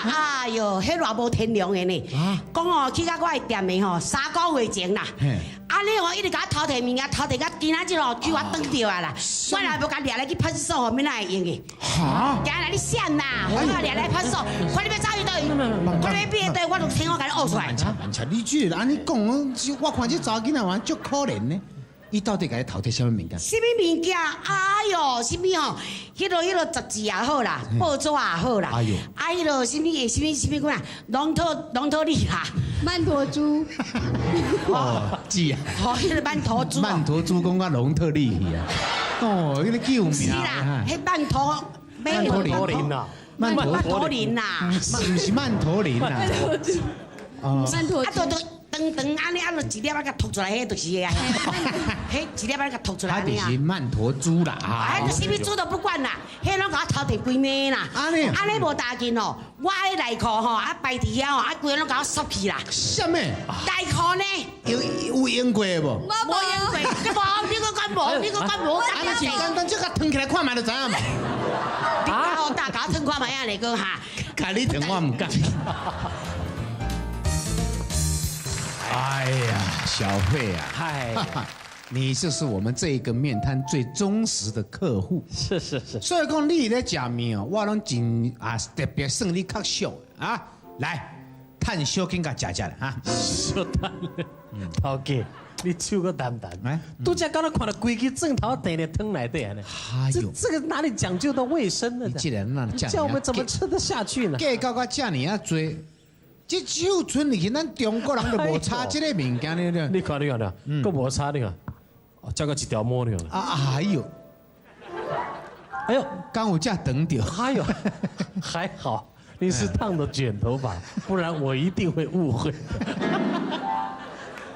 哎喲，彼偌無天良的呢！講哦，去到我的店的吼，3個月前啦，按呢哦，一直共我偷提物件，偷提到今仔日哦，叫我轉著啊啦！我若無共掠來去派出所，後面哪會用的？哈！行來你閃啦！我掠來派出所，看你欲走去佗位，看你欲變佗位，我就聽我共你挖出來。慢車，你這按呢講，我看這查某囡仔嘛足可憐呢。伊到底共你偷提啥物物件？啥物物件？哎喲，啥物吼？彼个雜誌也好啦，報紙也好啦。哎喲！啊，彼个啥物的，啥物啥物款啊？龍頭龍頭利啦。曼陀珠。哦，是啊。哦，彼个曼陀珠。曼陀珠講甲龍特利去啊！哦，彼个救命。是啦，彼曼陀。曼陀林啊。曼陀林啦。毋是曼陀林啊。曼陀。啊，都。長長按呢，啊，就一粒仔共吐出來，彼就是啊，彼一粒仔共吐出來。彼就是曼陀珠啦，啊，彼啥物珠都不管啦，彼攏共我偷提規暝啦。按呢？按呢無大件哦，我的內褲吼，啊擺佇遐吼，啊規个攏共我索去啦。啥物？內褲呢？有用過無？我無用過，你無，你閣講無，你閣講無。按呢真簡單，這共褪起來看覓就知影嘛。你好大，共我褪看覓啊？你講哈？共你褪我毋敢。哎呀，小慧啊，嗨，你就是我們這個麵攤最忠實的客戶。是是是。所以講你咧食麵哦，我攏真啊特別算你較俗啊。來，趁小緊共食食啦哈。小等，頭家，你手閣澹澹。拄才敢若看著規支鑽頭糞咧湯內底按呢。哎呦，這個哪裡講究到衛生呢？你這人那叫我們怎麼吃得下去呢？計較到遮爾仔濟。這手伸入去，咱中國人就無差這個物件咧。你看，你看，你看，閣無差，你看，哦，這個一條毛你看。啊，哎呦，哎呦，敢有遮長著？哎呦，還好你是燙的捲頭髮，不然我一定會誤會。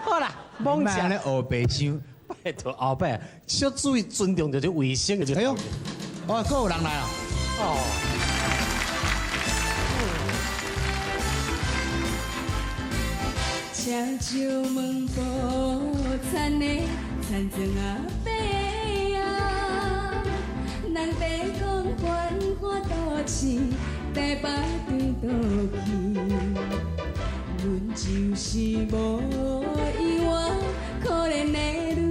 好啦，罔食咧烏白想，拜託後擺小注意尊重著這衛生的。哎呦，哦，閣有人來啊！哦。赤石門埔田的田庄阿伯啊，人爸講繁華都市，台北對倒去，阮就是無意外，可憐的女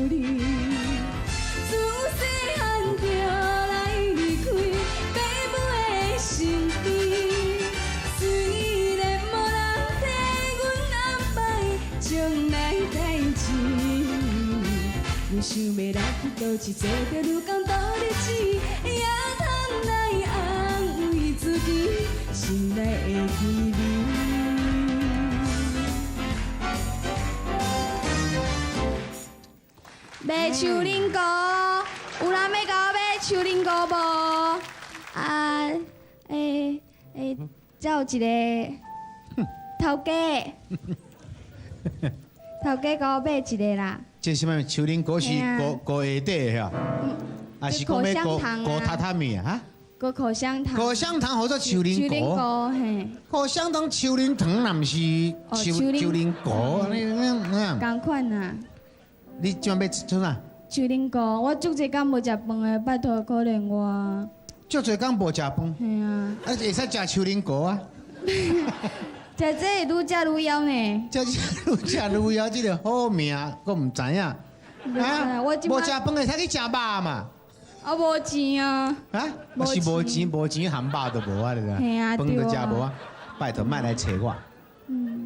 兒，自細漢就來離開爸母的身邊，雖然無人替阮安排將來代誌，阮想欲來去佗一坐著愈共度日子，也通來安慰自己心內的滋味。買樹奶糕，有人欲共我買樹奶糕無？啊，欸欸，這有一個頭家，頭家共我買一個啦。這啥物樹奶糕是糊糊下底的遐？還是講欲糊糊榻榻米啊？糊口香糖。口香糖號做樹奶糕。嘿。口香糖、樹奶糖，若毋是樹奶糕，你你仝款啊。你這欲創啥？樹奶糕，我足濟工無食飯的，拜託可憐我。足濟工無食飯。嘿啊。啊，會使食樹奶糕啊？食這會愈食愈枵呢。食這愈食愈枵，這個好命，閣毋知影。啊，無食飯會使去食肉嘛？啊，無錢啊。啊？是無錢，無錢含肉都無啊，嘿啊，飯都食無啊。拜託，莫來揣我。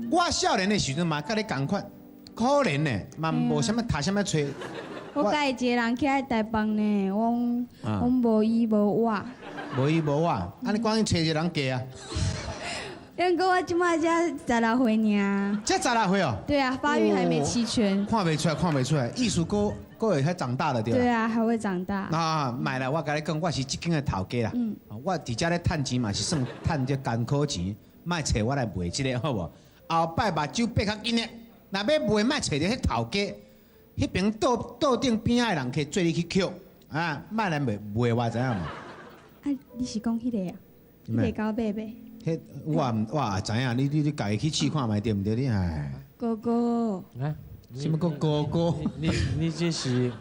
我少年的時陣嘛，佮你仝款。可憐呢，嘛無啥物讀啥物冊。我家己一个人起來台北呢，我我無依無倚。無依無倚，啊你趕緊揣一個人嫁啊！毋過我這擺才16歲爾。才十六歲哦。對啊，發育還沒齊全。看袂出來，看袂出來，意思閣閣會使長大了對。對啊，還會長大。啊，莫啦，我共你講，我是這間的頭家啦。我佇遮咧趁錢嘛是算趁這艱苦錢，莫揣我來賣這個好無？後擺目睭閉較緊的。若欲賣，莫揣著彼頭家，彼爿桌桌頂邊仔的人客做你去抾，啊，莫來賣賣我知影無？啊，你是講彼個啊？彼個共我買袂？彼我我也知影，你家己去試看覓對毋對？你唉。哥哥。啊？啥物叫哥哥？你這是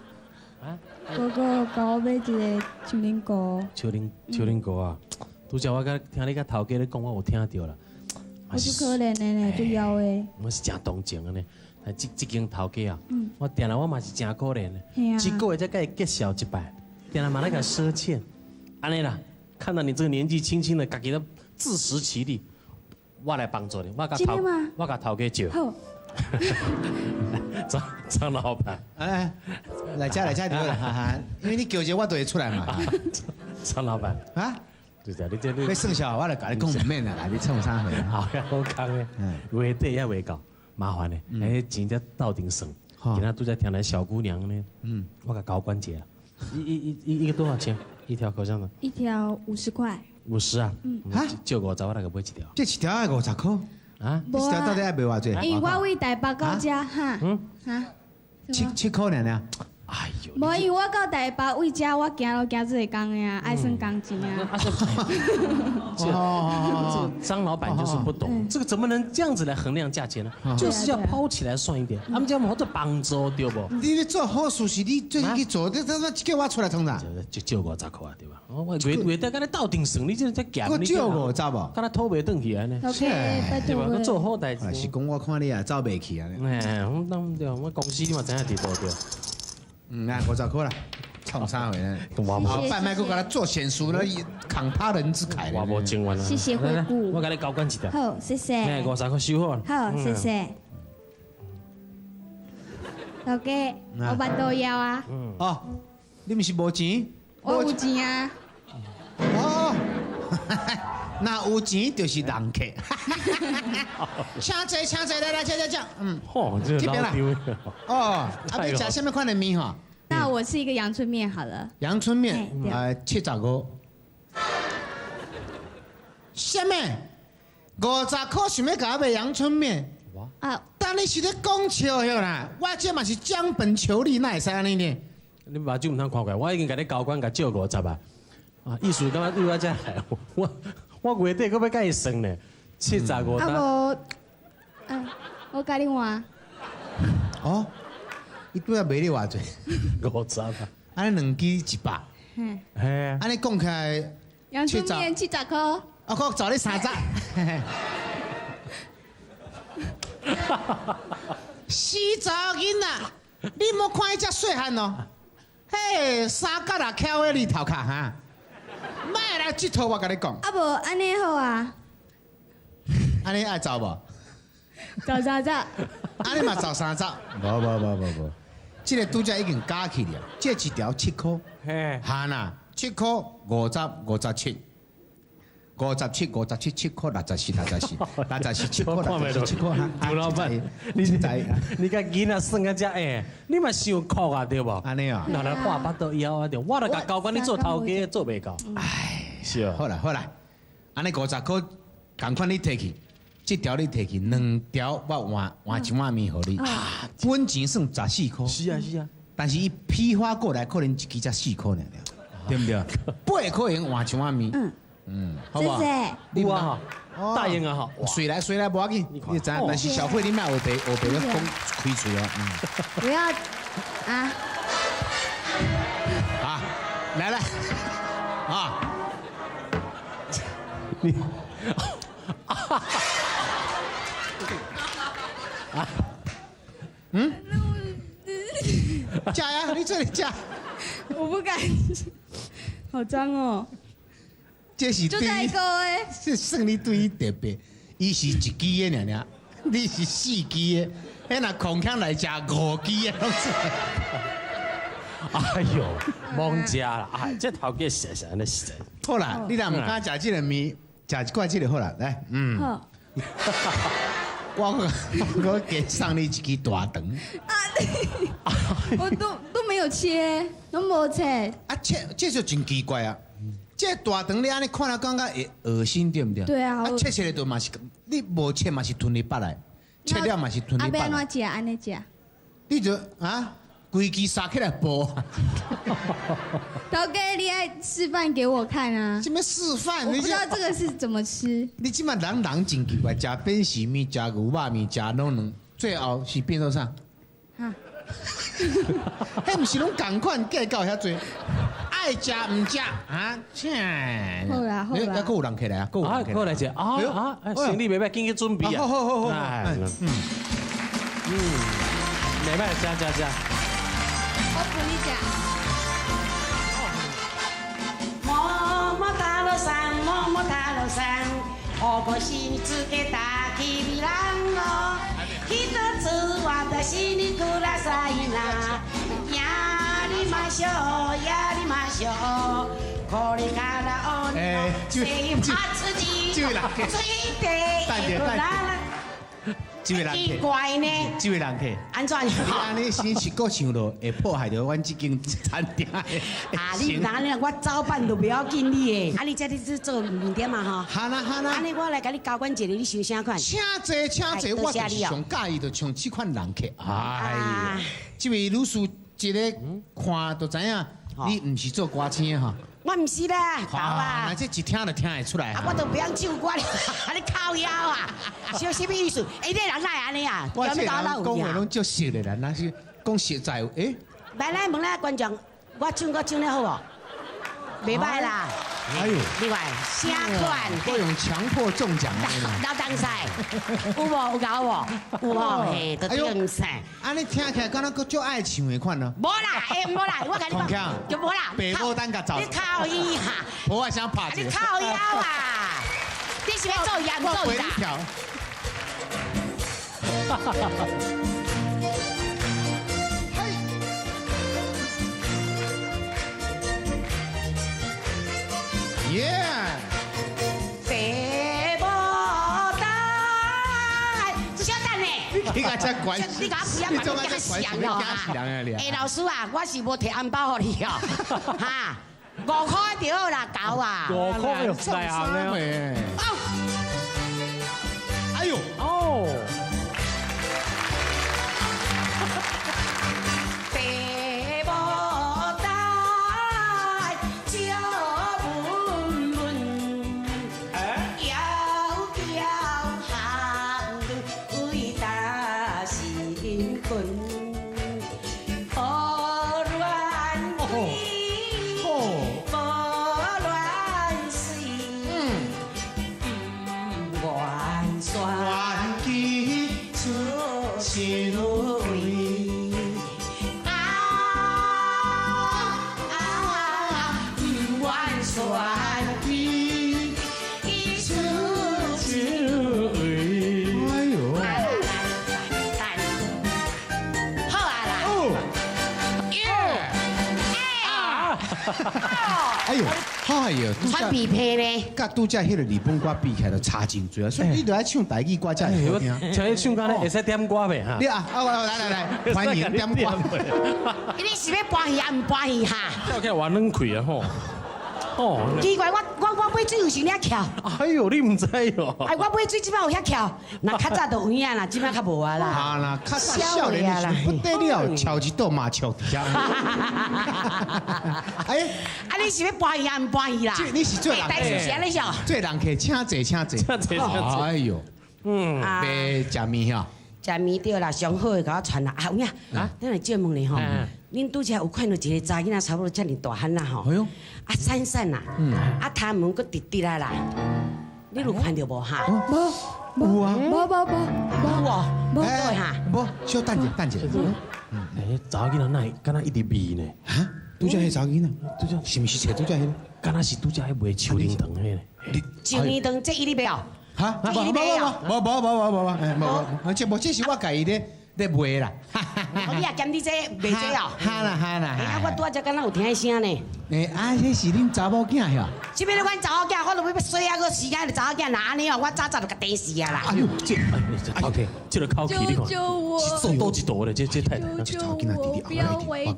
啊？哥哥，共我買一個樹奶糕。樹奶樹奶糕啊！拄才我佮聽你佮頭家咧講，我有聽著啦。我足可憐的呢，足枵的。我是真同情的呢。這間頭家啊，我定定我嘛是真可憐的。這個月才共伊結銷一擺，定定嘛來共賒欠。按呢啦，看到你這個年紀輕輕的，家己都自食其力，我來幫助你，我共頭家借。好。張張老闆，哎，來這來這對啦，因為你叫一個我就會出來嘛。張老闆，啊，就是你這你算笑，我來共你講毋免啦，你創啥貨？好呀，好康的，月底猶未到，麻煩的，哎，錢才鬥陣算。今仔拄才聽來小姑娘呢，我共交關一下，一個多少錢？一條口香糖？一條50塊。50啊？嗯。借50，我來共買一條。這一條愛50塊？啊？這一條到底愛賣偌濟？因為我為台北到遮哈。哈。七塊爾爾。哎呦！無，因為我到台北為遮，我行路行這個工的啊，愛算工錢啊。哦，這張老闆就是不懂，這個怎麼能這樣子來衡量價錢呢？就是要拋起來算一點。他們家無做幫助對無？你咧做好事是你最去做，你怎麼叫我出來創啥？就借50塊啊，對吧？我月月底共你鬥陣算，你這這夾。閣借50無？敢若討袂轉去按呢？對吧？閣做好代誌。是講我看你也走袂去按呢。哎，我當對，我公司你嘛知影佇倒對。嗯，啊，50塊啦，創啥貨呢？後擺莫閣共咱做善事咧，慷他人之慨。我無情願啊。謝謝惠顧。我共你交關一條。好，謝謝。50塊收好。好，謝謝。老家，我腹肚枵啊。哦，你毋是無錢？我有錢啊。哦，若有錢就是人客。請坐，請坐，來來，請請請。嗯。吼，這邊啦。哦，啊，欲食啥物款的麵吼？那我吃一個陽春麵好了。陽春麵，75。啥物？50塊想欲共我賣陽春麵？啊！但你是咧講笑的啦，我這嘛是將本求利，哪會使按呢呢？你目睭毋通看過來，我已經共你交關，共借50啊！啊，意思感覺對我遮來，我月底閣欲共伊算呢，75。啊無，啊，我共你換。哦，伊拄仔賣你偌濟？50啊！按呢兩支100。嘿。嘿。按呢講起來，陽春麵70塊。啊，我找你30。死查某囡仔，你莫看伊遮細漢哦，嘿，三角也翹喺你頭殼哈，莫來這套，我共你講。啊無，按呢好啊。按呢愛走無？走走走。按呢嘛走30。無無無無無，這個拄才已經加起了，這一條7塊。嘿。哈啦，7塊50，57。57，57，7塊64，64，64，7塊64，7塊。劉老闆，你共囡仔算到遮欸，你嘛傷酷啊，對無？按呢啊？哪來畫腹肚枵啊？對，我著共交關你做頭家做袂到。唉，是啊。好啦好啦，按呢50塊，仝款你提去，這條你提去，兩條我換換一碗麵予你。本錢算14塊。是啊是啊。但是伊批發過來可能一支才4塊爾爾，對毋對？8塊錢換一碗麵。嗯。嗯，好不好？有啊，答應啊，哈，隨來隨來，無要緊，你知影？但是小慧，你莫學白學白咧講開喙哦。不要啊！啊，來來，啊，你，啊，嗯，食呀，你這裡食。我不敢，好髒哦。這是對伊，這算你對伊特別。伊是一支的爾爾，你是4支的。彼若空腔來食5支的攏是。哎呦，罔食啦！哎，這頭家實實按呢實。好啦，你若毋敢食這個麵，食一塊這個好啦，來，嗯。好。我閣加送你一支大腸。啊！我都沒有切，攏無切。啊，切這就真奇怪啊！這大腸你按呢看了感覺會噁心對毋對？對啊。啊，切切就嘛是，你無切嘛是吞入腹內，切了嘛是吞入腹內。啊，欲按怎食？按呢食？你就啊，規支殺起來煲。頭家，你愛示範給我看啊？什麼示範？我不知道這個是怎麼吃。你這擺人人真奇怪，食扁食麵、食牛肉麵、食滷卵，最後是變做啥？哈？彼毋是攏仝款計較遐濟？愛愛食毋食啊？請。好啦好啦還閣有人起來啊？閣有啊，人起來。過來者啊啊，生意袂歹，緊去準備啊。好好好好。嗯，袂歹，食食食。我陪你食。么么哒罗山，么么哒罗山，我个心只给大起比人哦，一つ私にくださいな。やりましょう，やりましょう。これから鬼の生活自這位人客，ついていくなら。這位人奇客，怪呢？這位人客，按怎？你按呢先是閣唱落，會破壞著阮這間餐廳的。啊！你若按呢，我早辦都袂要緊你的。啊，你這你是做麵店嘛吼？哈啦哈啦。按呢，我來共你交管一個，你想啥款？請坐請坐，我就是上佮意就像這款人客。哎呀，這位女士一个看就知影，你毋是做歌星的吼。我毋是啦，豆啊！那這一聽就聽會出來。啊，我都袂曉唱歌，你靠腰啊！啥啥物意思？欸，這人哪會按呢啊？我這人講話攏足實的啦，若是講實在，欸。來來問咱觀眾，我唱歌唱得好無？袂歹啦。哎呦，另外，啥款？我用強迫中獎老東西，有無？有夠無？有無？嘿，就頂噻。啊，你聽起來敢若閣足愛唱的款咯？無啦，欸，無啦，我共你講，就無啦。白牡丹共走。你靠伊哈？我想拍你靠腰啊！你是欲做伊，毋做伊啦？耶！白牡丹，这小等呢？你甲这关，你甲我不要管，你惊死人哦！欸，老师啊，我是無提紅包予你哦，哈，5塊就好啦，狗啊！5塊又來啊！哎呦！哦！白牡丹，笑悶悶，窈窕行為大新婚，無亂開，無亂水，不願選記出手位。啊啊，不愿选记出手位。哎呦！好啊啦！哦！哎呦，哎呦，穿皮皮呢？佮拄才彼个日本歌比起来，就差真濟啊！所以你著愛唱台語歌才會好聽。像你唱歌咧，會使點歌袂哈？你啊，啊，來來來，歡迎點歌。你是欲搬戲啊？毋搬戲哈？跳起來玩軟氣啊吼！哦，奇怪，我買水有時爾翹。哎呦，你毋知哦？哎，我買水這擺有遐翹，若較早就有影啦，這擺較無啊啦。啊啦，較早少年的時不得了，翹一道嘛翹佇遐。哎，啊，你是欲搬戲啊？毋搬戲啦？你是做人客？是按呢笑。做人客，請坐，請坐，請坐，請坐。哎呦，嗯，欲食麵哈？食麵對啦，上好的共我傳啦。啊，有影，咱來借問你吼，恁拄才有看著一個查囡仔，差不多遮爾大漢啦吼。哎呦，啊，瘦瘦啦，啊，頭毛閣直直啊啦，你有看著無哈？無，有啊，無無無，有無？無對哈？無，小等者，等者。哎，查某囡仔哪會敢若一直味呢？哈？拄才彼查某囡仔，拄才是毋是揣拄才彼個？敢若是拄才彼賣樹奶糖彼個？樹奶糖這伊咧賣哦？哈？無無無無無無無無無，這無這是我家己咧賣啦。你也兼你這賣這哦？哈啦哈啦。啊，我拄仔才敢若有聽聲呢。欸，啊，彼是恁查某囝遐？這邊阮查某囝，我都欲洗啊，閣時間就查某囝若按呢哦，我早早就共電死啊啦。哎呦，這，哎，這個口氣你看，救我！是做倒一道咧，這太太。救救我！不要委屈。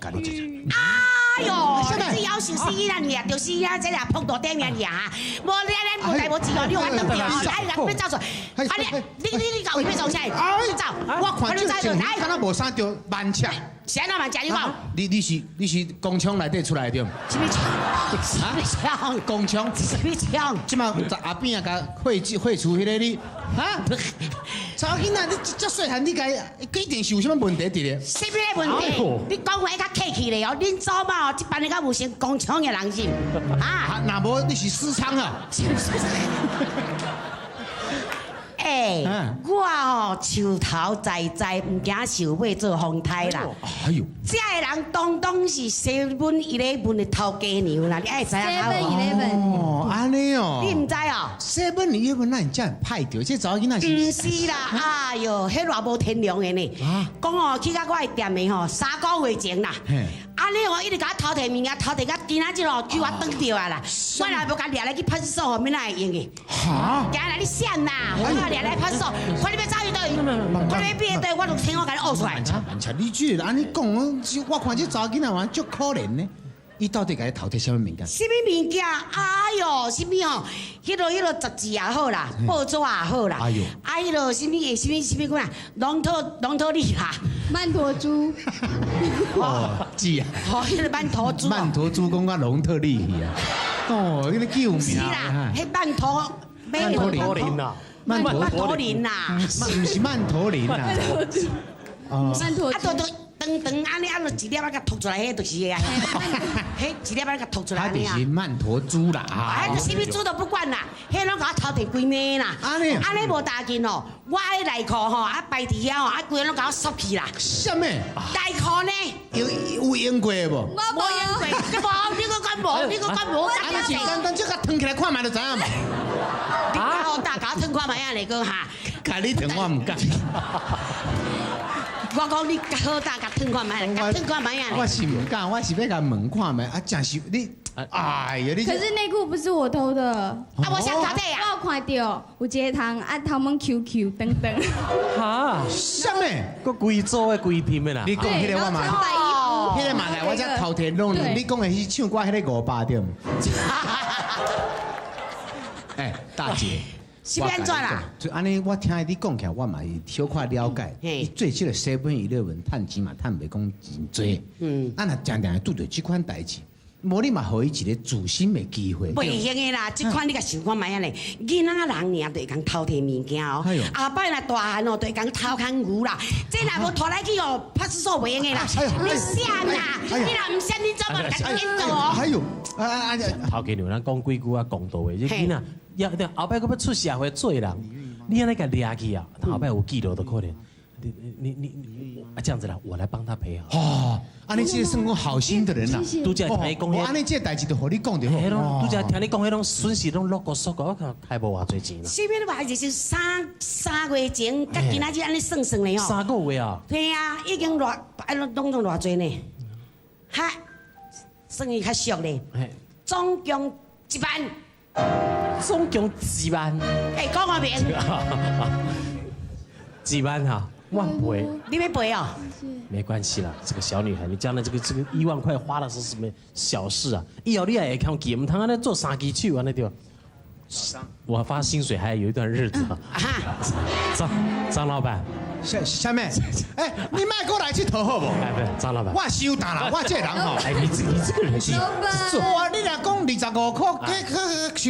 哎呦，你這夭壽死囡仔爾，著死囡仔這俩碰到頂面爾哈，無你咱無代無誌哦，你有法轉去哦，來人欲走出，啊你你你你搞欲走啥？走，我看這情，敢若無啥著慢車，是按怎嘛？食你講。你是工廠內底出來的對？啥物廠？啥物廠？工廠。啥物廠？這馬阿扁啊，共廢除彼个你，哈？查某囡仔，你這細漢，你共一定是有啥物問題佇咧？啥物問題？你講話較客氣咧哦，恁祖媽哦，這班的敢有成工廠的人是？啊？若無你是私娼啊？欸，我哦樹頭在在，毋驚樹尾做風颱啦。哎呦，這个人當當是 7-Eleven 的頭家娘啦，你愛知影？Seven Eleven。哦，按呢哦。你毋知哦？Seven Eleven 哪會遮歹著？這查某囡仔是？毋是啦，哎喲，彼偌無天良的呢。講哦，去到我的店的吼，3個月前啦。按呢哦，一直共我偷提物件，偷提到今仔日哦，叫我轉著啊啦。我若無共掠來去派出所，後面哪會用的？哈！行啦，你閃啦！我掠來派出所，看你欲走去佗位，看你欲變佗位，我就聽我共你挖出來。慢慢，你這按呢講，我看這查某囡仔嘛足可憐呢。伊到底共你偷提啥物物件？啥物物件？哎喲，啥物吼？彼个杂志也好啦，報紙也好啦。哎喲！啊，彼个啥物的啥物啥物款啊？龍頭你啦。曼陀珠。哦，是啊。哦，彼个曼陀珠。曼陀珠講甲龍特利去啊！哦，彼个救命。是啦，彼曼陀。曼陀林啊。曼陀林啦。毋是曼陀林啊。哦。曼陀。啊，都。長長按呢，啊，就一粒仔共吐出來，彼就是啊。彼一粒仔共吐出來。他就是曼陀珠啦。啊，啥物珠都不管啦，彼攏共我偷提規暝啦。按呢？按呢無大件哦，我的內褲吼，啊擺佇遐吼，啊規个攏共我縮去啦。啥物？內褲呢？有用過無？我無用過，你無，你閣講無，你閣講無。按呢真簡單，這共褪起來看覓就知影嘛。你較好大，共我褪看覓仔來講哈。共你褪我毋敢。我講你較好膽，共褪看覓，共褪看覓啊！我是毋敢，我是欲共問看覓，啊，真是你，哎呀，你。可是內褲不是我偷的。啊，無誰偷的啊？我有看到有一個通啊，頭毛 QQ 等等。哈？啥物？閣規組的規 team 的啦。你講彼个我嘛，彼个嘛來我遮偷提攏，你講的是唱歌彼個500對毋？哎，大姐。是按怎啦？就按呢，我聽你講起來，我嘛是小可了解。伊做這個 Seven Eleven 趁錢嘛，趁袂講真濟。啊，若常常會拄著這款代誌，無你嘛予伊一個自新的機會。袂用的啦，這款你共想看覓仔咧？囡仔人爾就會共偷提物件哦。後擺若大漢哦，就會共偷空牛啦。這若無拖來去哦，派出所袂用的啦。你閃啦！你若毋閃，你怎麼共你做哦？哎喲，啊啊啊！頭家娘，咱講幾句啊公道話，這囡仔。呀，對，後擺閣欲出社會做人，你按呢共掠去啊？後擺有記錄都可能。你啊，這樣子啦，我來幫他賠好。哦，按呢這個算講好心的人啦。拄才聽你講，按呢這個代誌就予你講就好。拄才聽你講，彼種損失攏落個縮個，我看開無偌濟錢啦。啥物話就是三月前，佮今仔日按呢算算咧吼。3個月啊？對啊，已經偌，啊攏總偌濟呢？哈，算伊較俗咧。總共1萬。總共1萬。欸，講我明。1萬哈，我賠。你欲賠哦？沒關係啦，這個小女孩，你將來這個1萬塊花的是什麼小事啊？以後你也會扛記，毋通按呢做三支手按呢對吧？我發薪水還有一段日子。張老闆。啥物？哎，你莫閣來𨑨迌好無？哎，不是張老闆，我收擔啦，我這個人吼。哎，你這個人是，哇，你若講25箍，去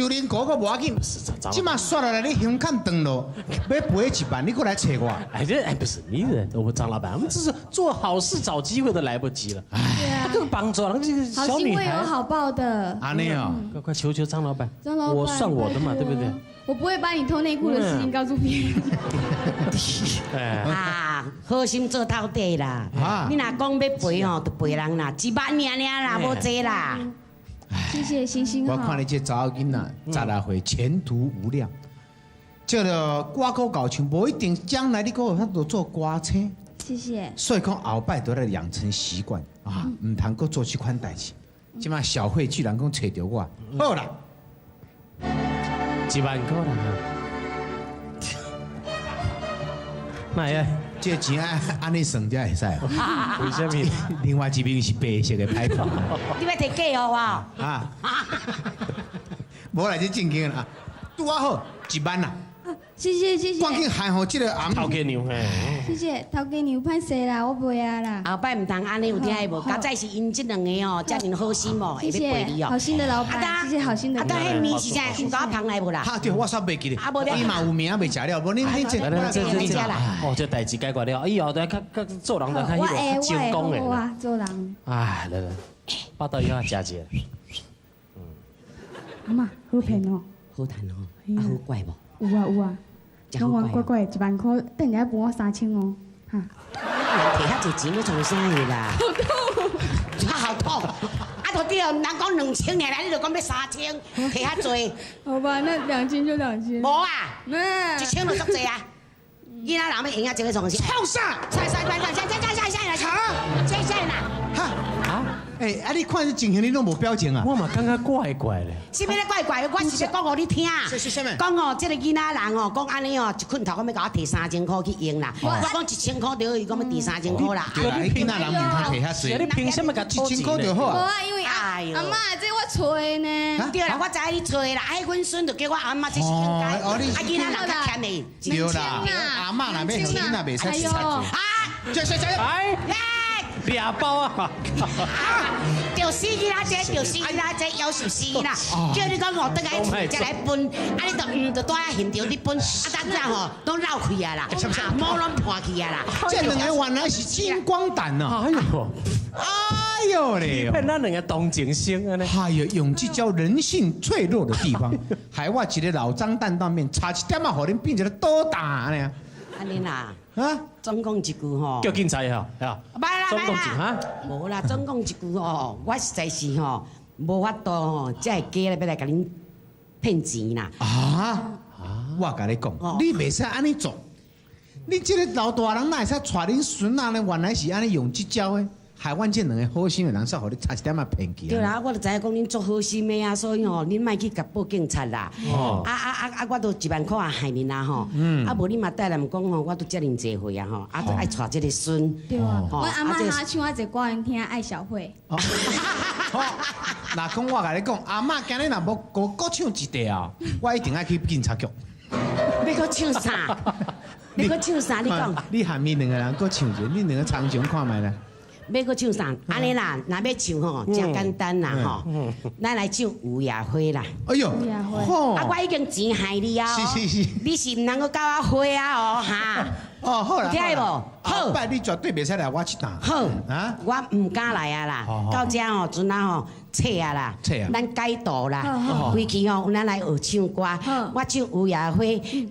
收恁股閣無要緊。這馬煞落來，你胸坎斷落，欲賠1萬，你閣來揣我？哎，這哎不是你這，我們張老闆，我們這是做好事找機會都來不及了。哎，更幫助了這個小女孩。好心會有好報的。按呢哦，快快求求張老闆，張老闆，我算我的嘛，對不對？我不會把你偷內褲的事情告訴別人。啊，好心做透底啦！你若講欲賠吼，就賠人啦，1萬爾爾啦，無濟啦。謝謝星星好。我看你這查某囡仔16歲，前途無量。這個歌閣夠唱，無一定將來你閣有法度做歌星。謝謝。所以講後擺都來養成習慣啊，毋通閣做這款代誌。這馬小慧居然講揣著我，好啦。1萬塊啦，那呀，這錢按按呢算才會使。為啥物？另外一邊是白色的牌坊。你欲提假予我？啊，無來這正經啦，拄仔好1萬啦。謝謝謝謝。趕緊害予這个翁。頭家娘嘿。謝謝頭家娘，歹勢啦，我袂啊啦。後擺毋通按呢，有聽無？佳哉是𪜶這兩个哦，遮爾好心哦，會欲陪你哦。好心的老闆，謝謝好心的。啊，當彼麵是啥？有共我捧來無啦？哈對，我煞袂記得。啊，無伊嘛有名袂食了，無恁恁這這這哦，這代誌解決了，以後就較較做人就較彼個成功的。我做人。哎，來來，巴肚枵仔食一下。阿嬤，好騙哦。好趁哦，啊好怪無？有啊有啊，攏玩怪怪，1萬塊，等下分我3000哦，哈。摕遐濟錢欲創啥去啦？好痛！啊好痛！啊，就對，人講2000爾，你就講欲3000，摕遐濟。好吧，那2000就2000。無啊，1000就足濟啊！囡仔人欲用遐濟欲創啥？創啥？啥啥啥啥啥啥啥啥啥啥啦！哈啊！欸，啊！你看這情形，你攏無表情啊？我嘛感覺怪怪的。啥物咧怪怪？我是欲講予你聽。是啥物？講哦，這个囡仔人哦，講按呢哦，一困頭講欲共我提3000塊去用啦。我講1000塊著好，伊講欲提3000塊啦。對啦，囡仔人毋通提遐濟。你憑啥物共1000塊就好啊？無啊，因為阿阿嬤，這我揣的呢。對啦，我知影你揣的啦。啊，阮孫就叫我阿嬤，這是應該。啊，囡仔人較儉的。對啦，阿嬤若欲予囡仔袂使吃。啊！這這這。哎。掠包啊！就死囡仔這，就死囡仔這，夭壽死囡仔。叫你講哦，轉來厝才來分，啊你就毋就蹛遐現場咧分，啊等陣吼攏漏氣啊啦，啊毛攏破去啊啦。這兩个原來是金光蛋啊！哎喲，哎喲咧！騙咱兩个同情心按呢。哎呦，用這招人性脆弱的地方，害我一个老張擔當面，差一點仔，予恁變一个搗蛋呢。按呢啦。啊，總共一句吼，叫警察吼，啊，總共一哈，無啦，總共一句吼，我實在是吼，無法度吼，才會加來欲來共恁騙錢啦。啊，我共你講，你袂使按呢做，你這个老大人哪會使帶恁孫仔呢？原來是按呢用這招的。害阮這兩个好心的人，煞予你差一點仔騙去。對啦，我就知影講恁足好心的啊，所以吼，恁莫去共報警察啦。啊啊啊啊！我都1萬塊也害恁啊吼。啊，無你嘛帶來毋講吼，我都遮爾濟歲啊吼，啊，愛帶這个孫。對啊，阮阿嬤哈唱我一个歌，𪜶聽愛小慧。好，若講我共你講，阿嬤今日若無閣閣唱一塊啊，我一定愛去警察局。欲閣唱啥？欲閣唱啥？你講。你喊伊兩个人閣唱一个，你兩个參詳看覓啦。欲閣唱啥？按呢啦，若欲唱吼，誠簡單啦吼。咱來唱有夜花啦。哎喲，啊，我已經錢害你啊！是是是。你是毋通閣教我花啊哦哈？哦，好啦。聽無？好。拜你絕對袂使來我這擔。好。啊？我毋敢來啊啦。到遮吼，陣仔吼，冊啊啦。冊啊。咱解毒啦。回去吼，咱來學唱歌。我唱有夜花，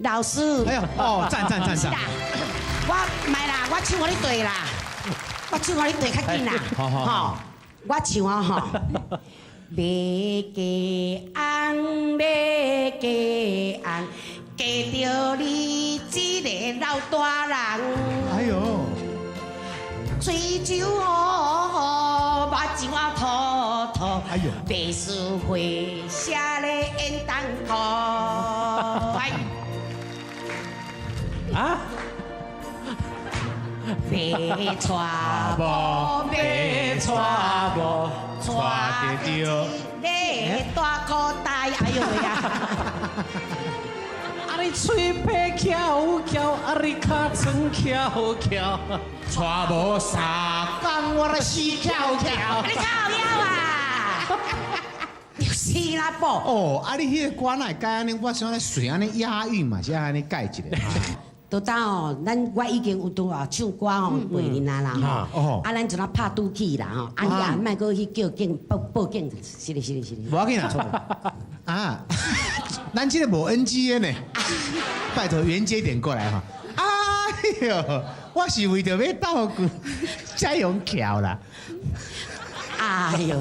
老師。哎喲，哦，讚讚讚讚。我莫啦，我唱予你對啦。我唱予你對較緊啦，吼！我唱啊吼，欲嫁翁，欲嫁翁，嫁著你這个老大人。哎喲，喙酒哦，目睭啊凸凸，哎喲，白事花写咧缘东苦。啊？欲娶某，欲娶某，娶著一个大裤袋，哎呦喂呀！啊你喙皮翘翘，啊你尻川翘翘，娶某三工我来死翘翘。你靠腰啊！死啦宝！哦，啊你彼个歌哪会改按呢？我想咧随按呢押韵嘛，是按呢改一下。都当哦，咱我已經有拄啊唱歌吼陪恁啊啦吼，啊咱陣仔拍賭去啦吼，啊你也莫閣去叫警報報警，是咧是咧是咧。無要緊啦，啊，咱這个無 NG 的呢，拜託圓接點過來哈。哎喲，我是為著欲鬥句才用橋啦。哎喲，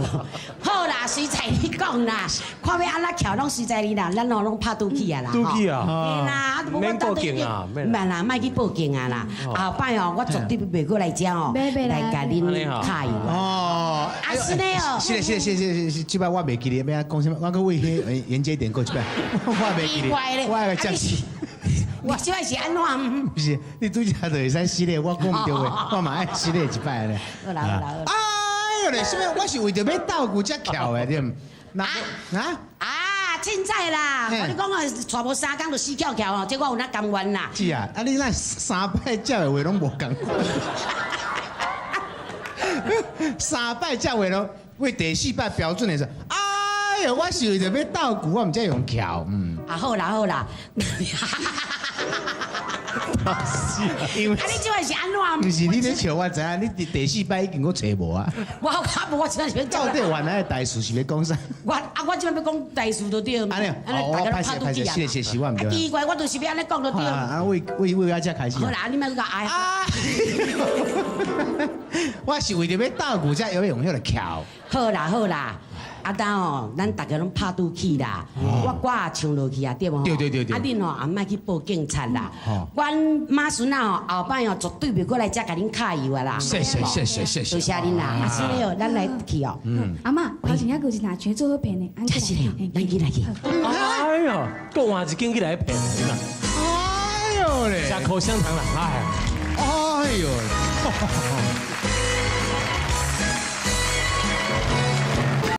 好啦，隨在你講啦，看欲按怎翹攏隨在你啦，咱哦攏拍賭去啊啦，賭去啊，嘿啦，免報警啊，免啦，莫去報警啊啦，後擺哦，我絕對袂閣來遮哦，來共恁敲油哦，啊是呢哦，是嘞是嘞是是是，這擺我袂記得欲講啥物，我閣為彼連接點過這擺，我袂記得，我愛來接死。我這擺是按怎？不是，你拄才就會使死咧，我講毋對話，我嘛愛死咧一擺咧。好啦好啦好啦。哎喲咧，啥物？我是為著欲鬥句才翹的，對毋？啊啊！凊彩啦，我你講啊，娶無三工就死翹翹哦，這我有哪甘願啦？是啊，啊你若三擺接的話攏無仝款。三擺接話攏，為第四擺標準的時候，哎呦，我是為著欲鬥牛，我毋才用翹，嗯。啊好啦好啦。因為啊你這擺是按怎？毋是你咧笑我知影，你第四擺已經閣揣無啊。我我無我這是欲到底原來的大事是欲講啥？我啊我這擺欲講大事就對。按呢，哦，我歹勢歹勢，是是是，我毋對。奇怪，我就是欲按呢講就對。啊，為為為阿遮開始。好啦，你莫閣共哀。啊！我是為著欲鬥牛才要用彼个翹。好啦好啦。啊，當哦，咱逐家攏拍賭去啦，我歌也唱落去啊，對無？對對對對。啊，恁吼也莫去報警察啦。阮媽孫仔吼後擺哦絕對袂閣來遮共恁揩油啊啦。謝謝謝謝謝謝。多謝恁啦，啊，是咧哦，咱來去哦。阿嬤，頭前還閣有一大群做好騙的，真是咧，咱起來去。哎呦，閣換一間起來騙的，哎呦咧，食口香糖啦，哎。哎呦。